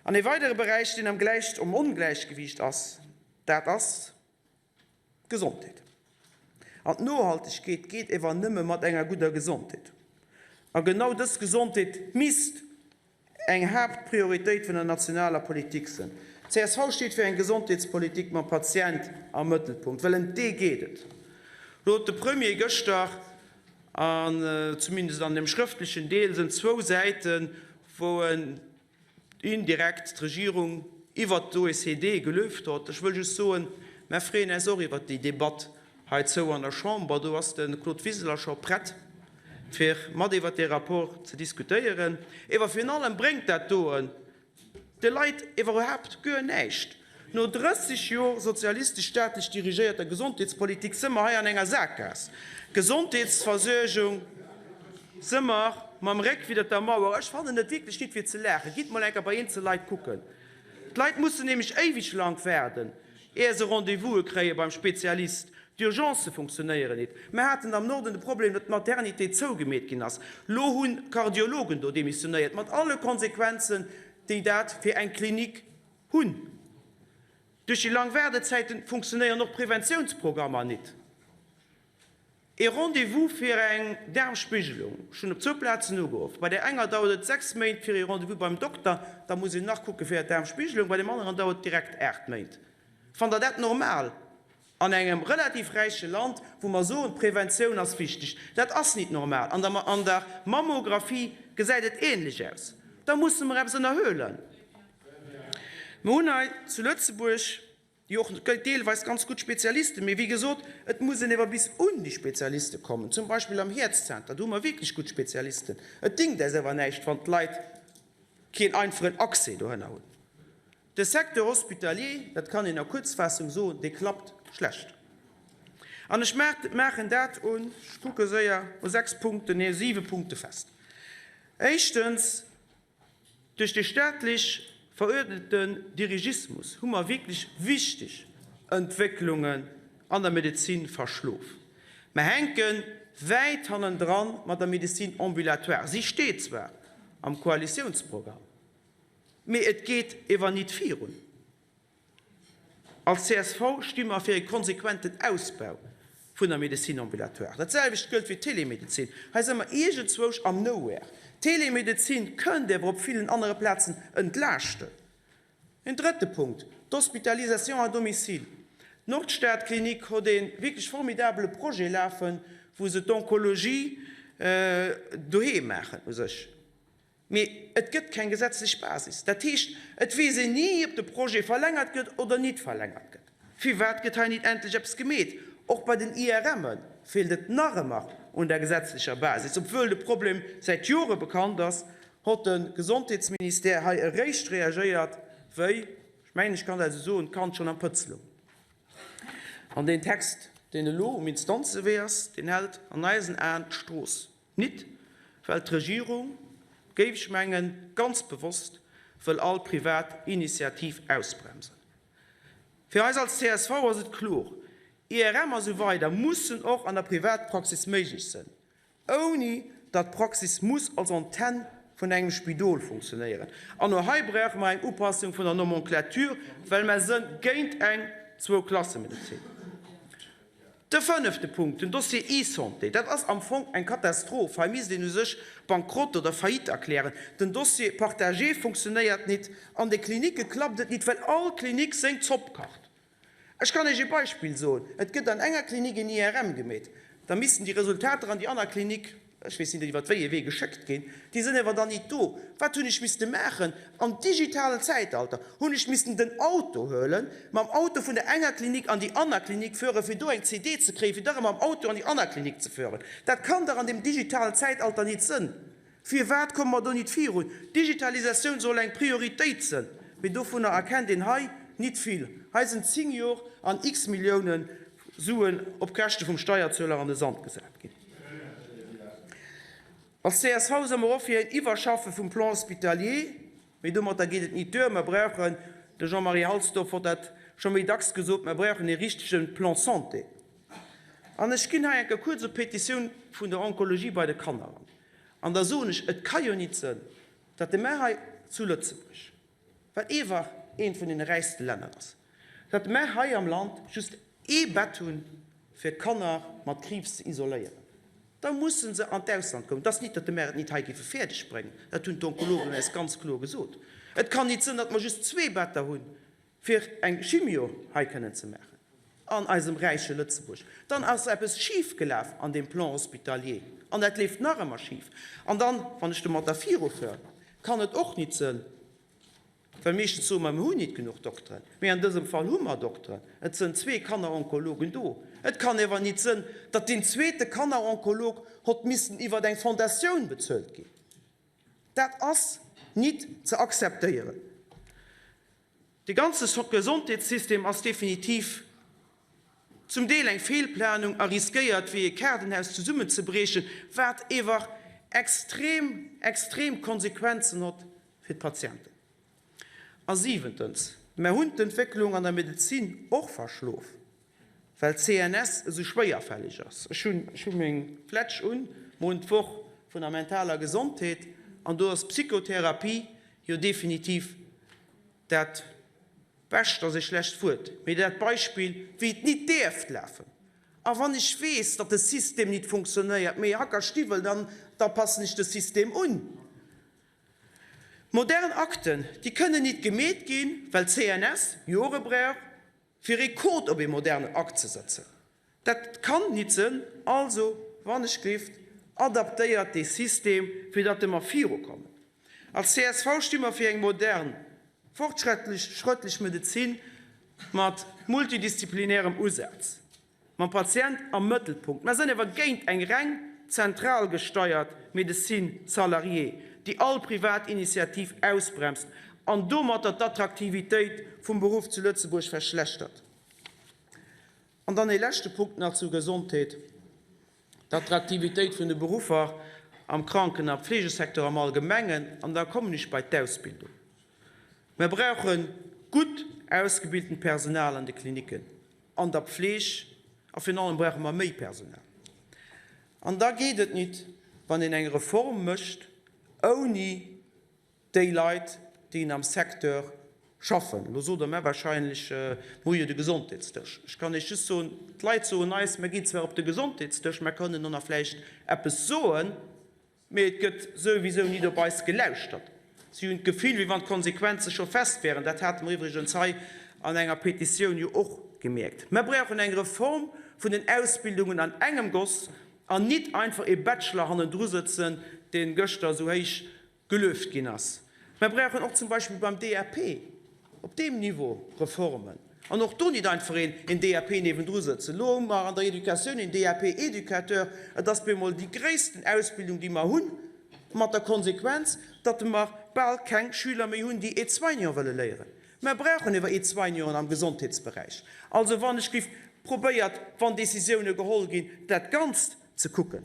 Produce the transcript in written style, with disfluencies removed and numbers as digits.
An ee weidere Beräich, deen am Gläich um Ongläichgewiicht ass, dat ass d'Gesondheet. An d'Nohaltegkeet geet ewer nëmme mat enger gudder Gesondheet. A genau dës Gesondheet misst eng Haaptprioritéit vun der nationaler Politik sënn. Csv steet fir eng Gesondheetspolitik mam Patient am Mëttelpunkt, well ëm dee geet et. Lo huet de Premier gëschter, an zumindest an dem schrëftlechen Deel sënn zwou Säiten, wou en indirekt d'Regierung iwwert d'OECD gelueft hott. Ech wëll just soen, Mär freeën äis och iwwert déi Debatt heizou an der Chamber. Do ass de Claude Wiseler scho prett, fir mat iwwert dee Rapport ze diskutéieren. Ewer virun allem bréngt dat doen de Leit iwwerhaapt guer näischt. No 30 Jor sozialistesch-staatlech dirigéierter Gesondheetspolitik së mer hei an enger Saakgaass. Gesondheetsversuergung së mer mam Réck widder der Mauer. Ech fannen et wierklech nit fir ze laachen. Gitt mol enker bei eenzel Leit kucken. D'Leit mussen nämlech éiweg lank waarden, ier se Rendez-vouse kréie beim Spezialist. D'Urgencë funktionéieren nit. Mer haten am Norden de Problem, datt d'Maternité zougemeet ginn ass. Lo hunn d'Kardiologen do demissionéiert, mat alle Konsequenzen, déi dat fir eng Klinik hunn. Duerch déi lang Waardezäiten funktionéieren och Preventiounsprogrammer nit. Ee Rendez-vous fir eng Daarmspigelung, ech hunn op zwou Plazen ugeruff, bei där enger dauert et 6 Méint fir ee Rendez-vous beim Dokter, da muss een nach kucke fir d'Daarmspigelung, bei deem aneren dauert et direkt 8 Méint. Fannt Der dat normal an engem relativ räiche Land, wou mer soen, d'Preventioun ass wichteg? Dat ass nit normal. An der an der Mammographie gesäit et ähnlech aus. Da musse mer eppes ënnerhuelen. Mer hunn hei zu Lëtzebuerg jo och deelweis ganz gutt Spezialisten, mee wéi gesot, et muss een ewer bis un déi Spezialiste kommen. Zum Beispill am Häerzzenter, do hu mer wierklech gutt Spezialisten. Et dingt äis ewer näischt, wann d'Leit keen einfachen Accès dohënner hunn. De Secteur hospitalier, dat kann een a Kuerzfaassung soen, dee klappt schlecht. An ech maachen dat un, ech kucke séier, u 6 Punkten, nee 7 Punkte fest. Éischtens, Duerch dee staatlech veruerdneten Dirigismus hu mer wierklech wichteg Entwécklungen an der Medezin verschlof. Mer hänke wäit hannendran mat der Médecine ambulatoire. Si steet zwar am Koalitiounsprogramm, mee et geet ewer nit virun. Als csv sti mer fir e konsequenten Ausbau vun der Médecine ambulatoire. Dat selwecht gëllt fir d'Telemedezin. Hei si mer iergendzwousch am Nowhere. D'Telemedezin kënnt ewer op villen anere Plazen entlaaschten. En drëtte Punkt, d'Hospitalisation à domicile. D'Nordstadklinik huet e wierklech formidabele Projet lafen, wou se d'Onkologie doheem maachen u sech. Mee et gëtt keng gesetzlech Basis. Dat heescht, et weess een ni, ob de Projet verlängert gëtt oder nit verlängert gëtt. Firwat gëtt hei nit endlech eppes gemeet? Och bei den IRMe feelt et nach ëmmer un der gesetzlecher Basis. Obwuel de Problem säit Jore bekannt ass, hott de Gesondheetsministère hei eréischt reagéiert, wéi, ech mengen, ech kann dat esou soen, d'Kand schonn am Pëtz loung. An deen Text, deen elo um Instanzewee ass, deen hält an eisen Aen d'Strooss. Nit well d'Regierung, géif ech mengen, ganz bewosst wëll all privat Initiativ ausbremsen. Fir eis als csv ass et kloer, IRM a sou weider mussen och an der Privatpraxis méiglech sënn, ouni datt d'Praxis muss als Antenn vun engem Spidol funktionéieren. An och hei brauche mer eng Upassung vun der Nomenclature, well mer sënn géint eng Zwou-Klasse-Medezin. De fënnefte Punkt, den Dossier eSanté, dat ass am Fong eng Katastroph. Hei misst een u sech Bankrott oder Faillite erklären. Den Dossier partagé funktionéiert nit, an de Klinicke klappt et nit, well all Klinik seng Zopp kacht. Ech kann Iech ee Beispill soen, Et gëtt an enger Klinik en IRM gemeet, da missten déi Resultater an déi aner Klinik, ech weess nit iwwer wéi ee Wee, geschéckt ginn. Déi sinn awer dann nit do. Wat hunn ech misste maachen? Am digitalen Zäitalter hunn ech missten den Auto huelen, mam Auto vun der enger Klinik an déi anner Klinik fueren, fir do eng CD ze kréien, fir da erëm mam Auto an déi anner Klinik ze fueren. Dat kann dach an deem digitalen Zäitalter nit sënn. Firwat komme mer do nit virun? D'Digitalisatioun soll eng Prioritéit sënn, mee dovunner erkennt een hei nit vill. Hei sënn 10 Jor an x Milliounen Suen op Käschte vum Steierzueler an de Sand gesat ginn. Als csv si mer och fir een Iwwerschaffe vum Plan hospitalier, mee domatter geet et nit duer. Mer brauchen, de Jean-Marie Halsdorf hott dat scho méi dacks gesot, mer brauchen ee richtege Plan santé. An ech ginn hei eng Kéier kuerz op d'Petitioun vun der Onkologie bei de Kanner an. An da soen ech, et ka jo nit sënn, datt de mer hei zu Lëtzebuerg. wat ewer eent vun deene räichste Länner ass, datt mer hei am Land just ee Bett hunn, fir Kanner mat Kriibs ze isoléieren. Da musse se an d'Ausland goen. Et ass nit, datt mer et nit hei géife fäerdeg bréngen, dat hunn d'Onkologen eis ganz kloer gesot. Et kann nit sënn, datt mer just zwee Better hunn, fir eng Chimio hei kënnen ze maachen an eisem räiche Lëtzebuerg. Dann ass eppes schifgelaf an deem Plan hospitalier an dat leeft nach ëmmer schif. An dann, wann ech domatter virufueren, kann et och nit sënn, well meeschtens soe mer, mer hunn nit genuch Dokteren, mee an dësem Fall hu mer Dokteren, et sënn zwee Kanneronkologen do. Et kann ewer nit sënn, datt deen zweete Kanneronkolog hott missen iwwert eng Fondatioun bezuelt ginn. Dat ass nit ze akzeptéieren. De ganze Gesondheetssystem ass definitiv zum Deel eng Feelplanung a riskéiert wéi e Kaardenhaus zesummenzebriechen, wat ewer extrem, extrem Konsequenzen hott fir d'Patienten. A siwentens, mer hunn d'Entwécklung an der Medezin och verschlof, well d'CNS esou schwéierfällig ass. Ech hunn, ech hu meng Flätsch un, mer hunn d'Woch vun der mentaler Gesondheet an do ass d'Psychotherapie jo definitiv dat Bescht, ass e schlecht Wuert, mee dat Beispill, wéi et nit däerft lafen. A wann ech weess, datt de System nit funktionéiert, mee Hackerstiwwel, dann, da passen ech de System un. Modern Akten, déi kënnen nit gemeet ginn, well d'CNS Jore brauch, fir ee Code op ee modernen Akt ze sëtzen. Dat kann nit sënn. Also, wannechgelift, adaptéiert dee System, fir datt mer virukommen. Als csv sti mer fir eng modern, fortschrëttlech Medezin mat multidisziplinärem Usaz. Mam Patient am Mëttelpunkt. Mer sënn ewer géint eng reng zentral gesteiert Médecine salariée, déi all privat Initiativ ausbremst an domatter d'Attraktivitéit vum Beruff zu Lëtzebuerg verschlechtert. An dann ee leschte Punkt nach zur Gesondheet, d'Attraktivitéit vun de Beruffer am Kranken a Pflegesecteur am Allgemengen. An da kommen ech bei d'Ausbildung. Mer brauche gutt ausgebiltent Personal an de Klinicken, an der Pfleg a virun allem brauche mer méi Personal. An da geet et nit, wann een eng Reform mécht, ouni déi Leit, déi am Secteur schaffen. Elo sot Der mer wahrscheinlech, Mer hu jo de Gesondheetsdësch. Ech kann Iech just soen, d'Leit soen eis, Mer ginn zwar op de Gesondheetsdësch, mer kënnen do nach vläicht eppes soen, Mee et gëtt souwisou nit op eis gelauschtert. Si hunn d'Gefill, wéi wann d'Konsequenze scho fest wären. Dat hate mer iwwregens hei an enger Petitioun jo och gemierkt. Mer brauchen eng Reform vun den Ausbildungen an engem Goss an nit einfach ee Bachelor hannendru sëtzen, dee gëschter esou héich gelueft ginn ass. Mer brauchen och zum Beispill beim DAP op deem Niveau Reformen an och do nit einfach een een DAP niewendru sëtzen. Elo hu mer an der Educatioun een DAP-Educateur. Et ass bemol déi gréissten Ausbildung, déi mer hunn, mat der Konsequenz, datt mer bal keng Schüler méi hunn, déi Aide-soignant wëlle léieren. Mer brauchen ewer Aide-soignanten am Gesondheetsberäich. Also wann ech géif probéiert, wann Décisioune geholl ginn, dat Ganzt ze kucken.